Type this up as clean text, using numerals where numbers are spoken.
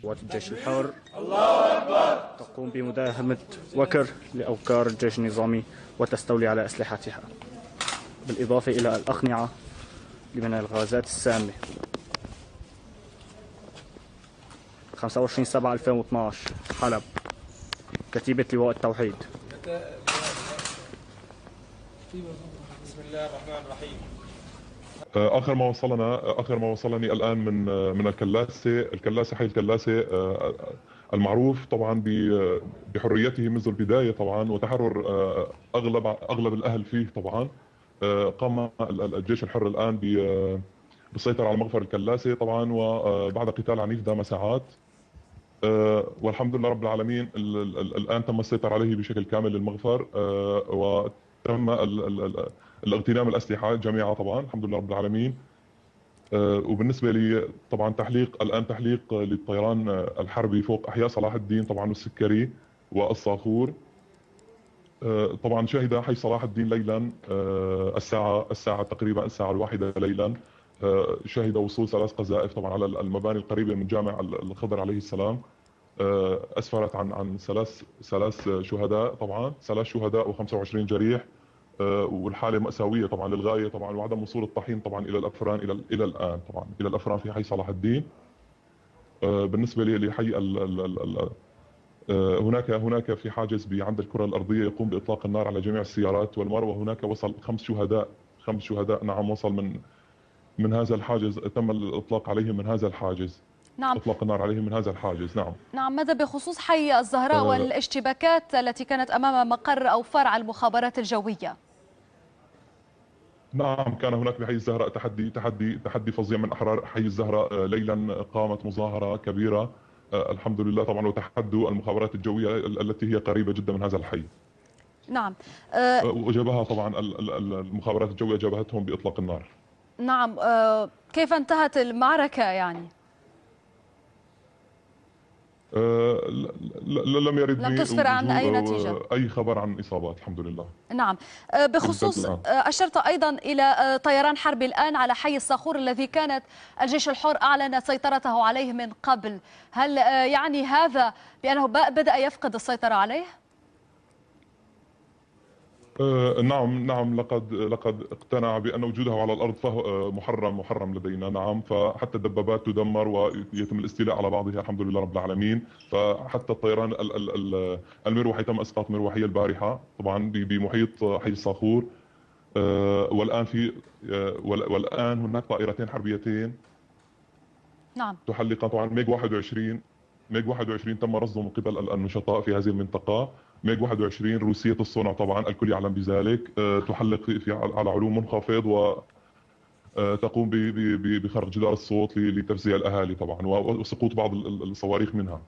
قوات الجيش الحر الله أكبر تقوم بمداهمة وكر لأوكار الجيش النظامي وتستولي على أسلحتها، بالإضافة إلى الأقنعة لمنع الغازات السامة. 25/7/2012 حلب، كتيبة لواء التوحيد. بسم الله الرحمن الرحيم. آخر ما وصلني الآن من الكلاسة، حي الكلاسة المعروف طبعا بحريته منذ البداية طبعا، وتحرر أغلب الأهل فيه طبعا. قام الجيش الحر الآن بالسيطرة على مغفر الكلاسة طبعا، وبعد قتال عنيف دام ساعات، والحمد لله رب العالمين الآن تم السيطرة عليه بشكل كامل للمغفر، وتم الاغتنام الأسلحة جميعا طبعا، الحمد لله رب العالمين. وبالنسبة لي طبعا تحليق الآن، تحليق للطيران الحربي فوق أحياء صلاح الدين طبعا والسكري والصاخور. طبعا شهد حي صلاح الدين ليلا الساعة تقريبا الساعة 1 ليلا، شهد وصول 3 قذائف طبعا على المباني القريبة من جامع الخضر عليه السلام، أسفرت عن 3 شهداء طبعا، 3 شهداء و25 جريح، والحالة مأساوية طبعا للغاية طبعا، وعدم وصول الطحين طبعا إلى الأفران إلى الآن طبعا، إلى الأفران في حي صلاح الدين. بالنسبة لحي هناك في حاجز عند الكرة الأرضية يقوم بإطلاق النار على جميع السيارات والمروة، هناك وصل 5 شهداء، 5 شهداء نعم، وصل من هذا الحاجز، تم الإطلاق عليهم من هذا الحاجز. نعم، إطلاق النار عليهم من هذا الحاجز. نعم. نعم، ماذا بخصوص حي الزهراء والاشتباكات التي كانت أمام مقر أو فرع المخابرات الجوية؟ نعم، كان هناك بحي الزهراء تحدي فظيع من أحرار حي الزهراء. ليلا قامت مظاهرة كبيرة، الحمد لله طبعا، وتحدوا المخابرات الجوية التي هي قريبة جدا من هذا الحي. نعم. وجابها طبعا المخابرات الجوية، جابهتهم بإطلاق النار. نعم، كيف انتهت المعركة يعني؟ لم يرد، لم تسفر عن أي نتيجة، أي خبر عن إصابات الحمد لله. نعم. بخصوص أشرت أيضا إلى طيران حربي الآن على حي الصاخور الذي كانت الجيش الحر أعلن سيطرته عليه من قبل، هل يعني هذا بأنه بدأ يفقد السيطرة عليه؟ نعم، لقد اقتنع بأن وجوده على الأرض فهو محرم لدينا. نعم، فحتى الدبابات تدمر ويتم الاستيلاء على بعضها الحمد لله رب العالمين. فحتى الطيران المروحي تم إسقاط مروحية البارحة طبعا بمحيط حي الصاخور. والآن هناك طائرتين حربيتين. نعم، تحلق طبعا ميج 21، ميج 21 تم رصده من قبل النشطاء في هذه المنطقة. ميج 21 روسية الصنع طبعا، الكل يعلم بذلك، تحلق في على علو منخفض وتقوم بخرق جدار الصوت لتفزيع الأهالي طبعا، وسقوط بعض الصواريخ منها.